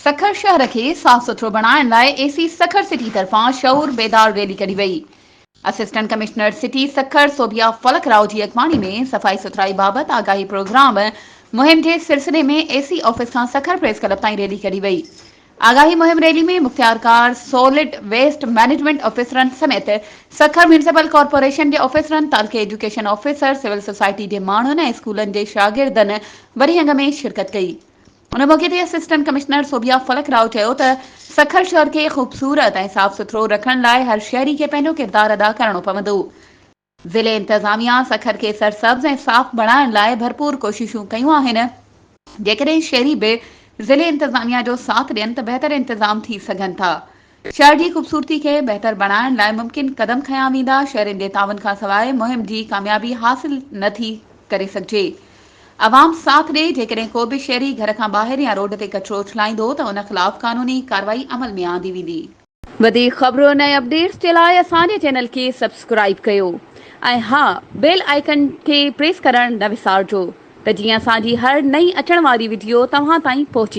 سکر شهر کي صاف سٿرو بڻائڻ لاء اي سي سکر سٽي طرفان شعور بيدار ريلي ڪڍي وئي. Assistant commissioner city Sukkur Sobia Falak Rao جي اڳواڻي ۾ صفائي سٿرائي بابت آگاهي پروگرام مهم جي سلسلي ۾ اي سي آفيس کان سکر پريس ڪلب تائين ريلي ڪڍي وئي. آگاهي مهم ريلي ۾ مختيارڪار، سولڊ ويسٽ مئنيجمينٽ آفيسرن سميت سکر ميونسپل ڪارپوريشن جي آفيسرن، تعلقي ايجوڪيشن آفيسر، سول سوسائٽي جي ماڻهن ۽ اسڪولن جي شاگردن وڏي انگ ۾ شرڪت ڪئي. ان موقعي تي اسسٽنٽ ڪمشنر صوبيا فلڪ راء چيو ته سکر شهر کي خوبصورت ۽ صاف سٿرو رکڻ لاء هر شهري کي پنهنجو ڪردار ادا ڪرڻو پوندو. ضلعي انتظاميا سکر کي سرسبز ۽ صاف بڻائڻ لاء ڀرپور ڪوششون ڪيون آهن، جيڪڏهن شهري به ضلعي انتظاميا جو ساٿ ڏين ته بهتر انتظام ٿي سگهن ٿا. شهر جي خوبصورتي کي بهتر بڻائڻ لاء ممڪن قدم کنيا ويندا، شهرين جي تعاون کانسواء مهم جي ڪاميابي حاصل نه ٿي ڪري سگهجي. عوام ساٿ ڏئي، جيڪڏهن ڪو به شهري گهر کان ٻاهر يا روڊ تي ڪچرو اڇلائيندو ته ان خلاف قانوني ڪارروائي عمل ۾ آندي ويندي. وڌيڪ خبرن ۽ اپڊيٽس جي لاء اسان جي چينل کي سبسڪرائيب ڪيو ۽ ها بيل آئيڪن کي پريس ڪرڻ نه وسارجو ته جيئن اسان جي هر نئين اچڻ واري وڊيو توهان تائين پهچي.